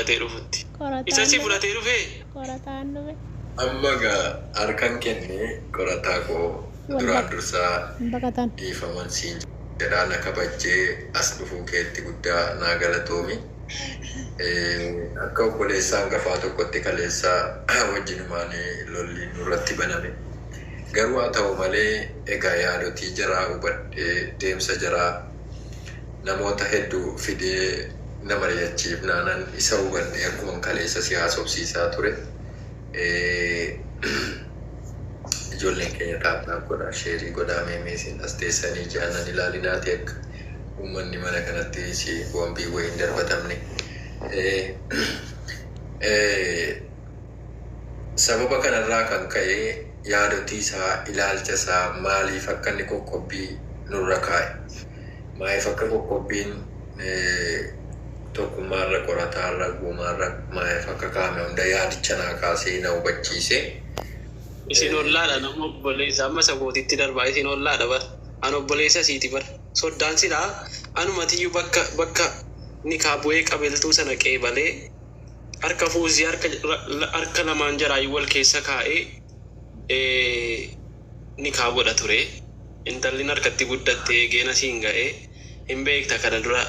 fudhatee dhufutti. Isa Qorataan si dhufe. Fudhatee dhufee? Qorataan dhufe. Amma gaa harkan kennee qorataa koo Wal duraan dursaa hin baqatan. Dhiifaman siin jedhaa na kabajjee as dhufuu keetti guddaa naa galatoomi. Akka obboleessa hangafaa tokkotti kaleessa wajjinumaan lolli nurratti baname. Garuu haa ta'u malee egaa yaadotii jaraa hubadhee deemsa jaraa namoota hedduu fidee na mari'achiifnaanan isa hubadhee akkuman kaleessa si haasofsiisaa ture. Ijoolleen keenya tap tap godhaa share godhaa mee mee isin as teessanii jaanan ilaalinaati akka uummanni mana kanatti si boombii wayii hin darbatamne. Sababa kanarraa kan ka'e yaadotii isaa ilaalcha isaa maaliif akka inni qoqqobbii nurra kaa'e maaliif akka qoqqobbiin tokkummaarra qorataarra guumaarra maaliif akka kaa'ame hunda yaadicha naa kaasee na hubachiise. Isin ollaadha nama obboleessa amma sabootitti darbaa isin ollaadha bar. An obboleessa siiti bar. Soddaan silaa anumatiyyuu bakka bakka nikaa bu'ee qabeeltuu sana qeebalee harka fuuzii harka harka lamaan jaraayyuu wal keessa kaa'ee nikaa godha ture. Intallin harkatti guddatte eegeen asiin ga'ee hin beekta kana dura.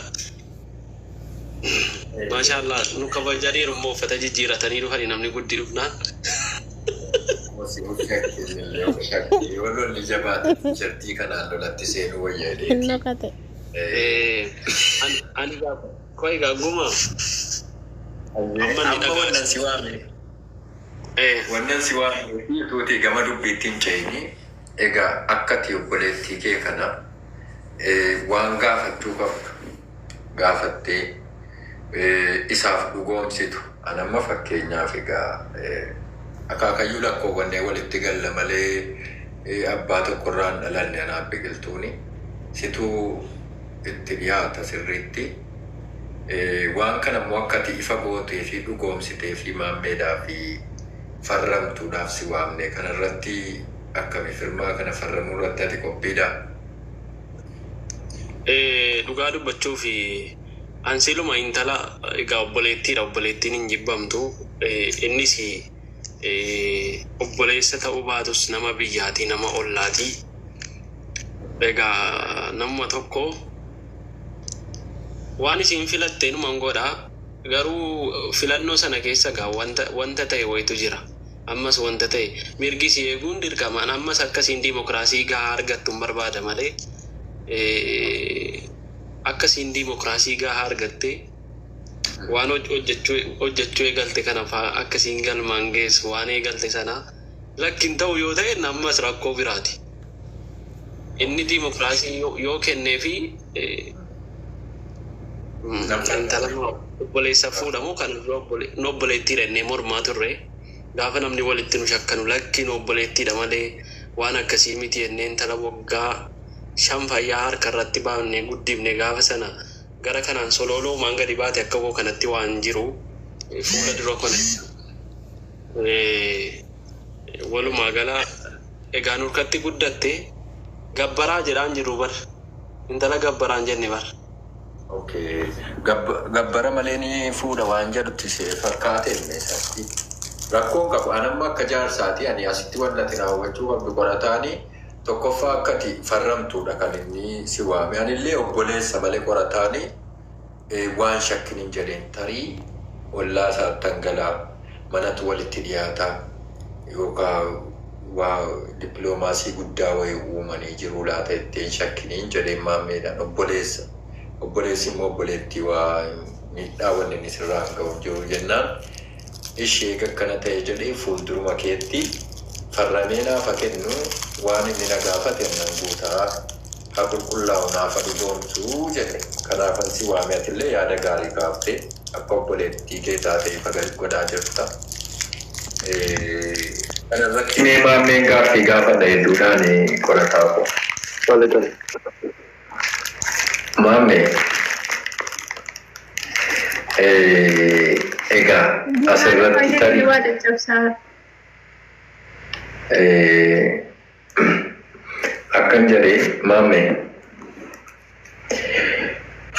Maashaallah nu kabajaniiru immoo uffata jijjiiratanii dhufanii namni guddi dhufnaan. Yoo lolli jabaate jartii kanaan lolatti seenuu wayya Hin jedheeti. dhokate. Ani qoy gagguma amma ni Amma dhagaa. wannan si waame. Wannan si waame fi tuuti gama dubbiitti hin ce'ini. Egaa akka ati obboleettii kee kana waan gaafachuu qabdu gaafattee isaaf dhugoomsitu. An amma fakkeenyaaf egaa akaakayyuu lakkoowwannee walitti galla malee abbaa tokkorraa hin dhalanne anaaf biqiltuuni. Situu itti dhiyaata sirriitti. Waan kana immoo akka ati ifa gootee fi dhugoomsitee fi maammeedhaa fi farramtuudhaaf si waamne kanarratti akkami firmaa kana farramuu irratti ati qophiidhaa? Dhugaa dubbachuu fi ansiluma intala egaa obboleettiidha obboleettiin hin jibbamtu. Innis obboleessa ta'uu baatus nama biyyaatii nama ollaatii. Egaa namuma tokko waan isin filatte numan godha garuu filannoo sana keessa egaa wanta wanta ta'e wayitu jira. Ammas wanta ta'e mirgi si eeguun dirqama. An ammas akkasiin dimokiraasii gahaa argattu hin barbaada malee akkasiin dimokiraasii gahaa argatte waan hojjechuu hojjechuu eegalte kana faa akkasiin galmaan geessu waan eegalte sana lakkin ta'u yoo ta'e ammas rakkoo biraati. Inni dimokiraasii yoo kennee fi intala obboleessa fuudhamu kan dura nu obboleettiidha jennee mormaa turre gaafa namni walitti nu shakkanu lakki nu obboleettiidha malee waan akkasii miti jennee intala waggaa 5 fayyaa harka irratti baafnee guddifne gaafa sana gara kanaan solooloomaan gadi baate akka koo kanatti waan jiru fuula dura kana walumaa gala egaa nurkatti guddatte gabbaraa jedhaan jiru bar intala gabbaraan jenne bar. Okay. Gabbara malee ni fuudha waan jedhutti si fakkaate meeshaatti. Rakkoon qabu an amma akka jaarsaati ani asitti wanti ati raawwachuu qabdu qorataanii tokkoffaa akka ati farramtuudha kan inni si waame. Anillee obboleessa malee qorataanii waan shakkin hin jedheen tarii ollaa isaatti dhangalaa manatu walitti dhiyaataa yookaan waa dippiloomaasii guddaa wayii uumanii jiruu laata ittiin shakkiniin jedheen maammeedhaan obboleessa. Obboleessi immoo obboleettii waa miidhaa wanni inni sirraan ga'u hin jiru jennaan ishee akkana ta'e jedhee fuulduruma keetti farramee naafa kennu waan inni na gaafate nan guutaa haa qulqullaa'u naafa dhugoomsuu jedhe. Kanaafan si waame atillee yaada gaarii kaaftee akka obboleettii kee taatee ifa godhaa jirta. Kanarratti mee maammeen gaaffii gaafadha hedduudhaan qorataa koo. Tole tole. Maammee egaa asirratti tarii Waa caccabsaa. Akkan jedhee maammee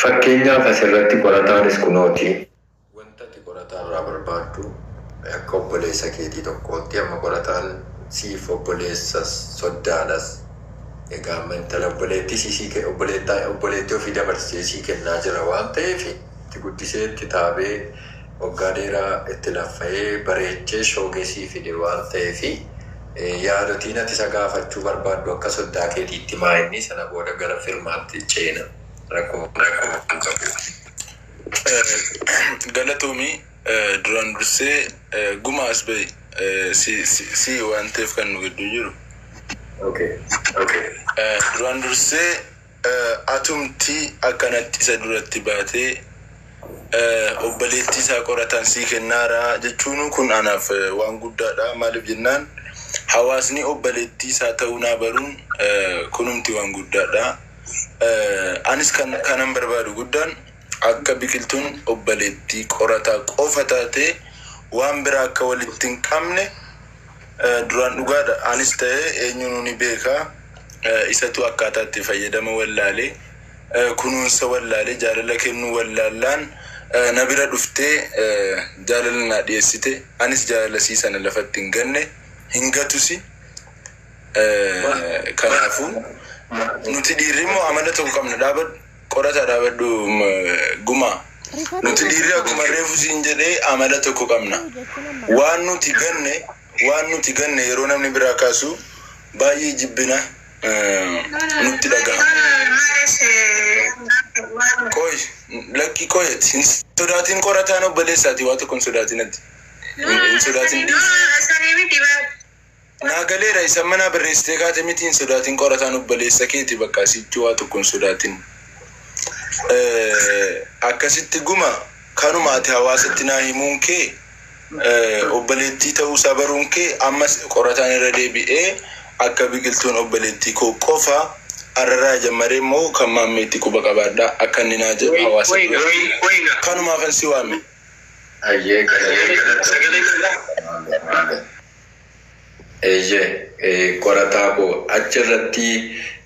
fakkeenyaaf asirratti qorataanis kunooti. Wanta ati Qorataa irraa barbaaddu akka obboleessa keetii tokkootti amma qorataan siif obboleessas soddaadhas. Egaa amma intala obboleettii sii obboleettii ofii dabarsee sii kennaa jira waan ta'eef itti guddisee itti taabee waggaa dheeraa itti laffa'ee bareechee shoogee sii fide waan ta'eef yaadotiin ati isa gaafachuu barbaaddu akka soddaa keetiitti maa inni sana booda gara firmaatti ceena rakkoo rakkoo hin qabu. Galatoomii, duraan dursee guma as bahi, si waan ta'eef kan nu gidduu jiru. Okay. Duraan dursee atumti akkanatti isa duratti baatee obboleettii isaa qoratan sii kennaara jechuun kun anaaf waan guddaadha. Maaliif jennaan, hawaasni obboleettii isaa ta'uu naa baruun kunumti waan guddaadha. Anis kan kanan barbaadu guddaan akka Biqiltuun obboleettii qorataa qofa taatee waan biraa akka walitti hin qabne. Duraan dhugaadha, anis ta'ee eenyuun ni beeka, isatu akkaataa itti fayyadama wallaalee, kunuunsa wallaalee, jaalala kennuu wallaallaan na bira dhuftee jaalala naa dhiyeessite. Anis jaalala sii sana lafatti hin ganne, hin gatusi. Kanaafuu nuti dhiirri immoo amala tokko qabna. Dhaabadhu qorataa, dhaabadhu gumaa. Nuti dhiirri akkuma reefu siin jedhee amala tokko qabna. Waan nuti ganne yeroo namni biraa kaasu baay'ee jibbina nutti dhagahama. Qoy, lakki, qoyati hin sodaatin, qorataan obboleessaati, waa tokko hin sodaatin, ati hin sodaatin, dhiisi. Naa galeera, isa mana barreessitee kaate miti. Hin sodaatin, qorataan obboleessa keeti, bakka sichi waa tokko hin sodaatin. Akkasitti guma kanuma ati hawaasatti naa himuun kee, obboleettii ta'uusaa baruun kee, ammas qorataan irra deebi'ee akka Biqiltuun obboleettii koo qofa arraraa jammaree immoo kan maammeetti quba qabaadha akka inni naa jedhu hawaasa biratti. Kanumaafan si waame. Ayyee, galatoomii. Eeyyee, qorataa koo, achirratti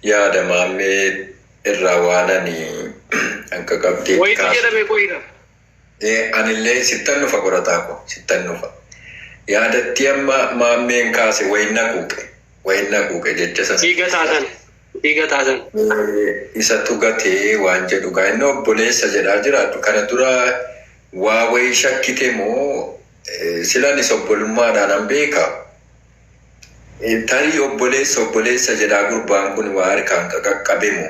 yaada maammee irraa waan ani akka qabdee Wayitu jedhame qoyidha. Anillee sittan dhufa, qorataa koo, sittan dhufa. Yaadatti amma maammeen kaase wayinna quuqe jecha sana. Dhiiga taatan. Dhiiga taatan. Isatu gatee waan jedhu gaa inni obboleessa jedhaa jiraatu kana dura waa wayii shakkite moo silanis obbolummaadhaan an beeka. Tarii obboleessa obboleessa jedhaa gurbaan kun waa harkaan qaqqabe moo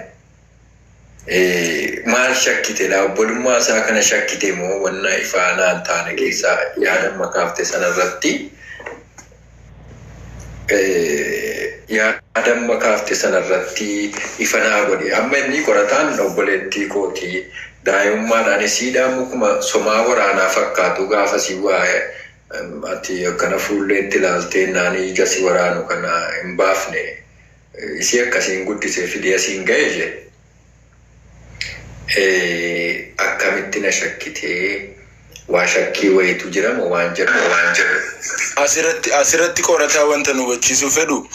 maal shakkitedha, obbolummaa isaa kana shakkite moo wanna ifaa naan taane keessaa yaada makaafte sanarratti, yaada makaafte sanarratti ifa naa godhe. Amma inni qorataan obboleettii kootii daa'imummaadhaan isiidhaa mukuma somaa waraanaa fakkaatu gaafa si waa ati akkana fuulleetti ilaaltee naanii ija si waraanu kana hin baafne, isii akkasiin guddisee fidee asiin ga'e jedhe. Akkamitti na shakkitee, waa shakkii wayitu jira moo waan jedhu waan jedhu. Asirratti qorataa wanta nu hubachiisuu fedhu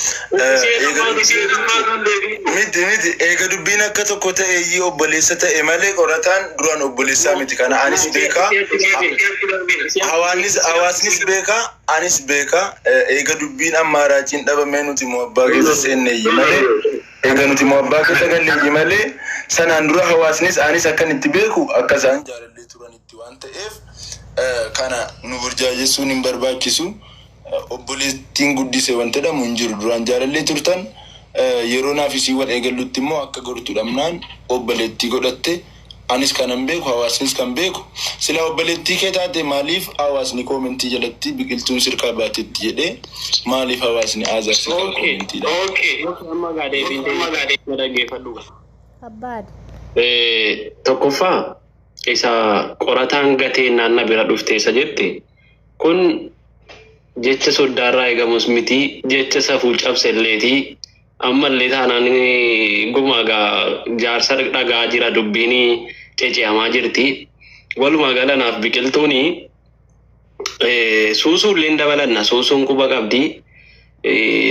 miti miti, eega dubbiin akka tokko ta'e iyyuu obboleessa ta'e malee qorataan duraan obboleessaa miti. Kana anis beekaa, hawaasnis beekaa, anis beekaa. Eega dubbiin amma raaciin dhabamee nuti mo'abbaa keessa seenne iyyuu malee, eega nuti mo'abbaa keessa galle iyyuu malee, sanaan dura hawaasnis anis akkan itti beeku akka isaan jaalallee turanitti waan ta'eef kana nu burjaajessuun hin barbaachisu. Obboleettiin guddise wanta jedhamu hin jiru. Duraan jaalallee turtan, yeroo naaf isii wal eegallutti immoo akka gortu dhabnaan obboleettii godhatte. Anis kanan beeku, hawaasnis kan beeku, sila obboleettii kee taate maaliif hawaasni koomentii jalatti Biqiltuun sirkaa baatetti jedhee, maaliif hawaasni aazar sirkaa koomentiidha? Amma gaa deebiin deebiin dhaggeeffadhu. Abbaad. Tokkoffaa isa qorataan gatee naanna bira dhufte isa jette kun jecha soddaarraa eegamus miti, jecha safuu cabselleetii. Ammallee taanaan gumaa gaa jaarsa dhagaa jira, dubbiin cece'amaa jirti. Walumaa gala naaf Biqiltuuni suusuulleen dabalanna, suusuun quba qabdi.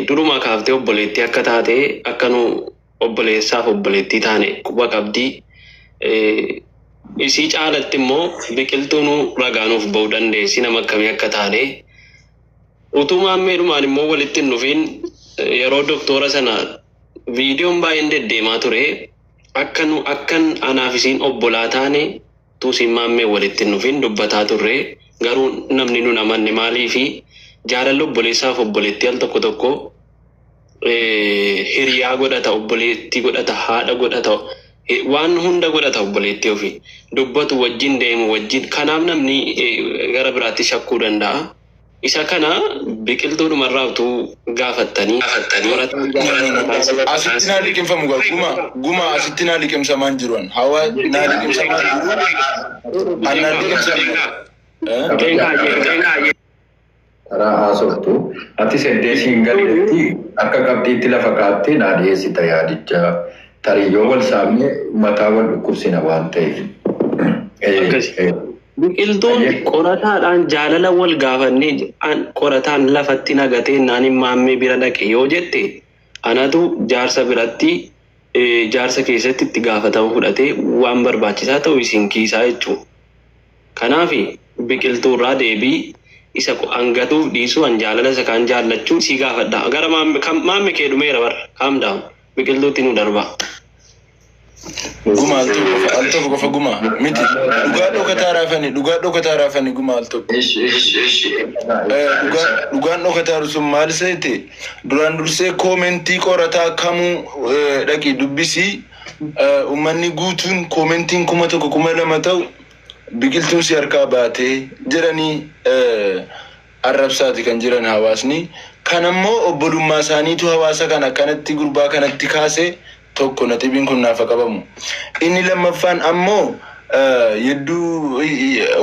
Duruma kaaftee obboleettii akka taate, akka nu obboleessaaf obboleettii taane quba qabdi. Isii caalatti immoo biqiltuun ragaa nuuf ba'uu dandeessi nama akkamii akka taane. Utuu maammeedhumaan immoo walitti hin dhufiin yeroo doktora sana viidiyoon baay'een deddeemaa ture, akka nu akkan anaaf isiin obbolaa taane tuusiin maammee walitti hin dhufin dubbataa turre. Garuu namni nun amanne. Maalii fi jaalalli obboleessaaf obboleettii al tokko tokko hiriyaa godhata, obboleettii godhata, haadha godhata, waan hunda godhata, obboleettii ofii dubbatu wajjin deemu wajjin. Kanaaf namni gara biraatti shakkuu danda'a. Isa kana biqiltuudhumarraa utuu gaafattanii qorataan. Asitti naa liqimfamu gaa, guma guma asitti naa liqimsamaan jiru an hawa naa liqimsamaan jiru an naa liqimsamu. Karaa haasoftu ati seddee siin galetti akka qabxiitti lafa kaattee naa dhiyeessita yaadicha, tarii yoo wal saamne mataa wal dhukkubsina waan ta'eef. Akkasi. Biqiltuun qorataadhaan jaalala wal gaafannee qorataan lafatti nagatee naan maammee bira dhaqe yoo jette, anatu jaarsa biratti jaarsa keessatti itti gaafatama fudhatee waan barbaachisaa ta'u isin kiisaa jechuudha. Kanaaf biqiltuurraa deebii isa hangatuuf dhiisuu an jaalala isa kaan jaallachuu sii gaafadha. Gara maamme kee dhumeera bara, calm down, biqiltuutti nu darba. Guma, al tokko qofa, al tokko qofa, guma miti, dhugaa dhokataa raafani, dhugaa dhokataa raafani, guma, al tokko. Dhugaan dhokataaru sun maal seete? Duraan dursee koomentii qorataa kamuu dhaqi dubbisii. Uummanni guutuun koomentiin 1000 2000 ta'u biqiltuun si harkaa baatee jedhanii arrabsaati kan jiran hawaasni. Kan ammoo obbolummaa isaaniitu hawaasa kana akkanatti gurbaa kanatti kaase. Tokko naxibiin kun naafa qabamu. Inni lammaffaan ammoo yedduu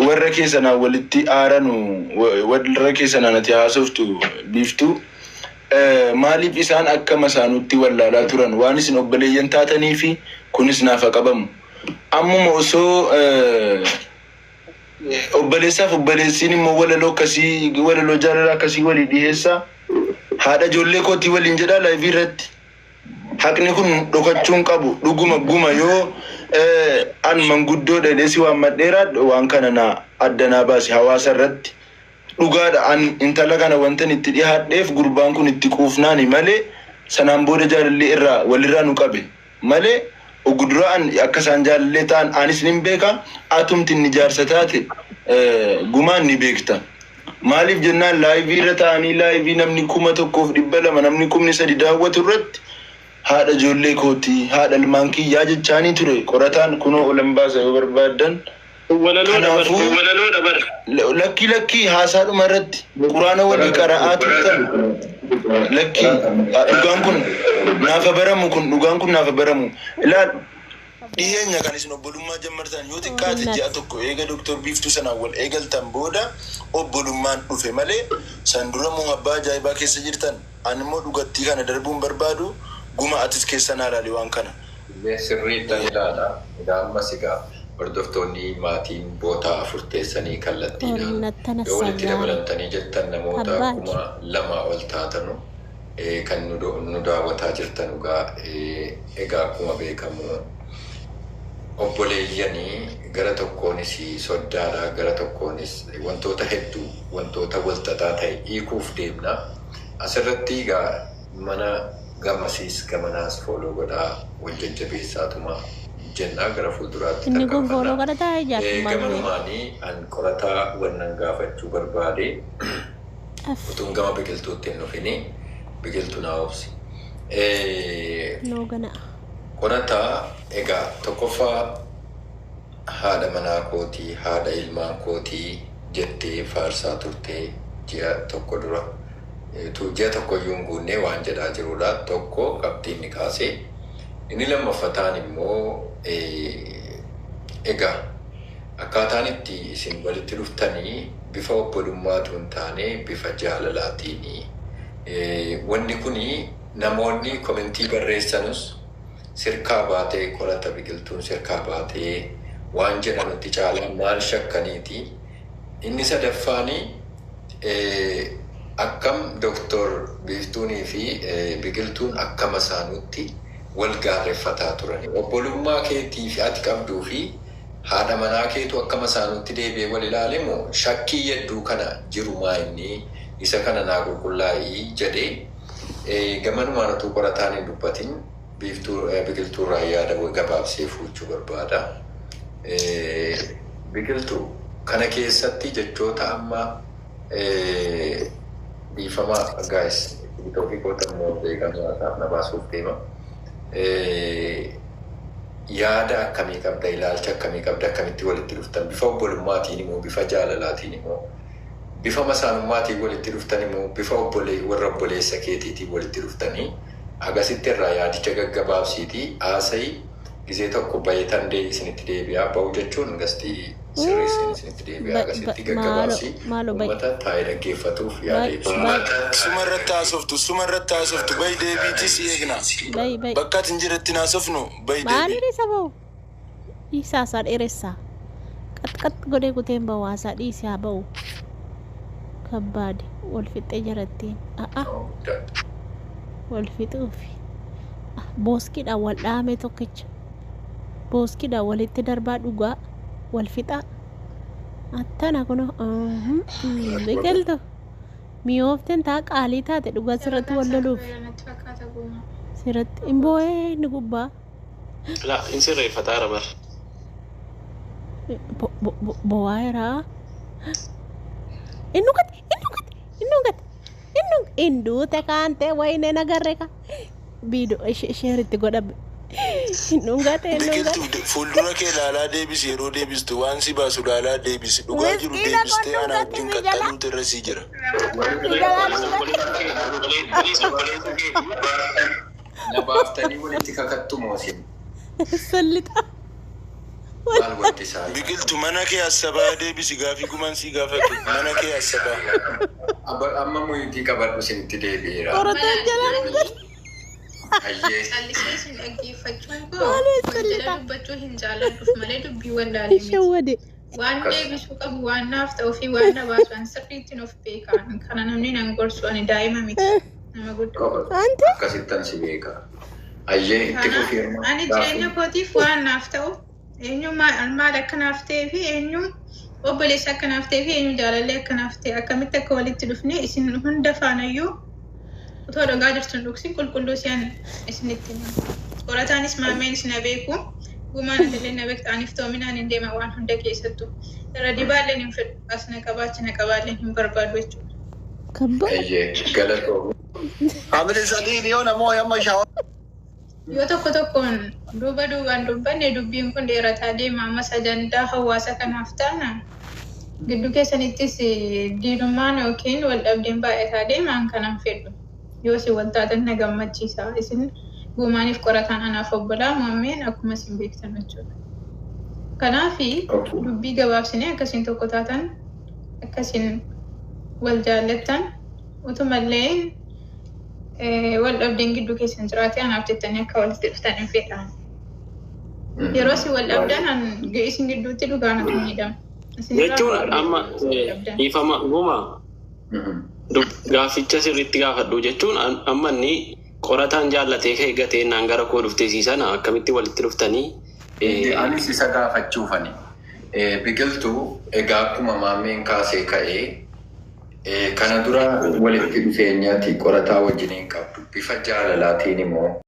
warra keessanaan walitti aaranu, warra keessanaan ati haasoftu biiftuu, maaliif isaan akka masaanutti wallaalaa turan waan isin obboleeyyan taatanii fi kunis naafa qabamu. Ammuma osoo obboleessaaf obboleessiin immoo walaloo akkasii, walaloo jaalala akkasii walii dhiheessaa, haadha ijoollee kootii waliin jedhaa live irratti. Haqni kun dhokachuun qabu. Dhuguma guma, yoo an manguddoo dheedhee si waan madheeraa waan kana naa adda naa baasi hawaasa irratti. Dhugaadha, an intala kana wantan itti dhihaadheef gurbaan kun itti quufnaani malee, sanaan booda jaalallee irraa walirraa nu qabe malee, ogudura an akka isaan jaalallee ta'an anis nin beeka. Atumti inni jaarsa taate gumaan ni beekta. Maaliif jennaan, live irra ta'anii live namni 1200, namni 3000 daawwatu irratti haadha ijoollee kootii, haadha ilmaan kiyyaa jechaanii ture qorataan. Kunoo olan baasa yoo barbaaddan. Kanaafuu Kanaafuu lakkii lakkii, haasaadhuma irratti quraana walii qara'aa turtan. Lakkii, dhugaan kun naafa baramu, kun dhugaan kun naafa baramu. Ilaal, dhiyeenya kan isin obbolummaa jammartan yoo xiqqaate ji'a tokko eega doktor Biiftuu sanaan wal eegaltan booda obbolummaan dhufe malee, san dura moo abbaa ajaa'ibaa keessa jirtan. Ani immoo dhugattii kana darbuun barbaadu. Guma, atis keessa naa ilaali waan kana. Illee sirriitti ilaala. Egaa ammas egaa hordoftoonni maatiin bootaa afur teessanii kallattiidhaan ጦርነት ተነሳ yoo walitti ዛሬ። dabalantanii jettan namoota ከባድ 2000 ol taatanu kan nu daawwataa jirtan egaa egaa akkuma beekamu obboleeyyanii gara tokkoonis soddaadha, gara tokkoonis wantoota hedduu, wantoota walxaxaa ta'e hiikuuf deemna. Asirratti egaa mana gamasiis gamanaas follow godhaa, wal jajjabeessaatuma jennaa gara fuulduraatti Inni kun tarkaanfanna. Follow godhataa jaarsummaa dhufe. Gamanumaanii an qorataa wannan gaafachuu barbaade utuun gama biqiltuutti hin dhufini, biqiltuu naa obsi. Noo gana. Qorataa, egaa tokkoffaa haadha manaa kootii, haadha ilmaan kootii jettee faarsaa turtee ji'a tokko dura. Ji'a tokko iyyuu hin guunnee waan jedhaa jirudha. Tokko qabxiin inni kaasee. Inni lammaffataan immoo egaa akkaataan itti isin walitti dhuftanii bifa obbolummaatu hin taane bifa jaalalaatiini. Wanni kuni namoonni komentii barreessanus sirkaa baatee qorata biqiltuun sirkaa baatee waan jedhanutti caalaa maal shakkaniiti. Inni sadaffaani akkam Doktor Biiftuunii fi biqiltuun akkama isaanutti wal gaarreeffataa turani. Obbolummaa keetii fi ati qabduu fi Haadha manaa keetu akka masaanutti deebi'ee wal ilaale moo shakkii yedduu kana jiru maa inni isa kana naa qulqullaa'ii jedhee gamanumaan utuu qorataan hin dubbatin biiftuu biqiltuurraa yaada gabaabsee fuuchuu barbaada. Biqiltuu kana keessatti jechoota amma dhiifama guys, TikTokii koota immoo beekamaa isaaf na baasuuf deema. Yaada akkamii qabda, ilaalcha akkamii qabda, akkamitti walitti dhuftan, bifa obbolummaatiin immoo, bifa jaalalaatiin immoo, bifa masaanummaatiin walitti dhuftan immoo, bifa obbolee warra obboleessa keetiitiin walitti dhuftanii, agasitti irraa yaadicha gaggabaabsiitii haasayi. Gizee tokko bayetan dee isinitti deebi'aa ba'u jechuun gastii sirreesseen isinitti deebi'aa agasitti Maalo gaggabaabsii maalo bayi. Uummata taa'ee dhaggeeffatuuf yaada Bayi ibsu. bayi. Suma irratti haasoftu, suma irratti haasoftu, bayi deebiitii si eegna. Bayi bayi. Bakka ati hin jirretti hin haasofnu, bayi deebii. Maaliin isa ba'u? Dhiisaa isaa dheeressaa. Qaxqax godhee kuteen ba'u haasaa dhiisee haa ba'u. Kabbaade wal fixxee jarattiin. A'a wal fixuufi. Booskiidhaan wal dhaame tokkicha. Booskiidhaan walitti darbaa dhugaa wal fixaa. Attana kuno biqiltu. Mi'oofteen taa qaalii taate dhugaa sirratti wal loluuf. Natti fakkaata gumaa. Sirratti hin boo'ee inni gubbaa. La in sirreeffataara bar. Bo'aa jira. Inni gate, inni gate, inni gate, inni hinduute kaante wayine nagarre ka. Biidoo isheeritti godha. Inni gate, inni gate. Biqiltuu, fuuldura kee ilaalaa deebisi. Yeroo deebistu waan si baasu ilaalaa deebisi. Dhugaa jiru Miskiina deebistee kun ana dhugatti wajjin si jala. qaxxaluutu irra sii jira. Si jalaa dhugate. Na baaftanii walitti kakattu moo isin? Sallixa. Maal wanti isaa? Biqiltu, mana kee assabaa deebisi. Gaafii gumaan sii gaafatu, mana kee assabaa. Amma muyutii qabadhu, isinitti deebi'eera. Qorataan jalaa dhugate. Ayyee. Callisee isin dhaggeeffachuun koo Maaliif wal jala sallixa? dubbachuu hin jaalladhuuf malee dubbii wallaalee miti. Shawwade. Waan deebisuu qabu, waan naaf ta'uu fi waan na baasu an sirriitti of beekaan. Kana namni nan gorsu, ani daa'ima miti. Nama guddaa. Anti. Akkasittan si beeka. Ayyee, itti Kanaaf fufi hirmaa. ani jireenya kootiif waan naaf ta'u, eenyu maal maal akka naaf ta'ee fi eenyu obboleessa akka naaf ta'ee fi eenyu jaalallee akka naaf ta'e, akkamitti akka walitti dhufne isin hunda faanayyuu utoo dhugaa jirtu hin dhugsin qulqulluu si'an isinitti hima. Qorataanis maameenis na beeku. Gumaan illee na beektu, aniif toominaan hin deema waan hunda keessattuu. Irra dibaalleen hin fedhu, as na qabaachi na qabaalleen hin barbaadu jechuudha. Kabbaa. Ayyee, galatoo. Hamile sadiin yoo namoo amma shawaa Yoo tokko tokkoon duuba duubaan dubbanne dubbiin kun dheerataa deema. Ammas ajandaa hawaasa kanaaf taana gidduu keessanittis diinummaan yookiin wal dhabdeen baay'ataa deemaan kanan fedhu. Yoo isin wal taatan na gammachiisa. Isin gumaaniif qorataan anaaf obbolaa, maammeen akkuma isin beektan jechuudha. Kanaafi dubbii gabaabsinee akkasiin tokko taatan, akkasiin wal jaallattan, utumallee wal dhabdeen gidduu keessan jiraate anaaf jettanii akka walitti dhuftan hin fedhan. Yeroo isin wal dhabdan an isin gidduutti dhugaa natu miidhama. Isin irraa Jechuun amma wal dhabdan. Dhiifama gumaa gaafficha sirriitti gaafadhu. Jechuun amma inni qorataan jaallatee ka'e gatee naan gara koo dhuftee siisana akkamitti walitti dhuftanii? Anis isa gaafachuufani. Biqiltuu, egaa akkuma maammeen kaasee ka'ee kana dura walitti dhufeenyaati qorataa wajjiniin qabdu bifa jaalalaatiin immoo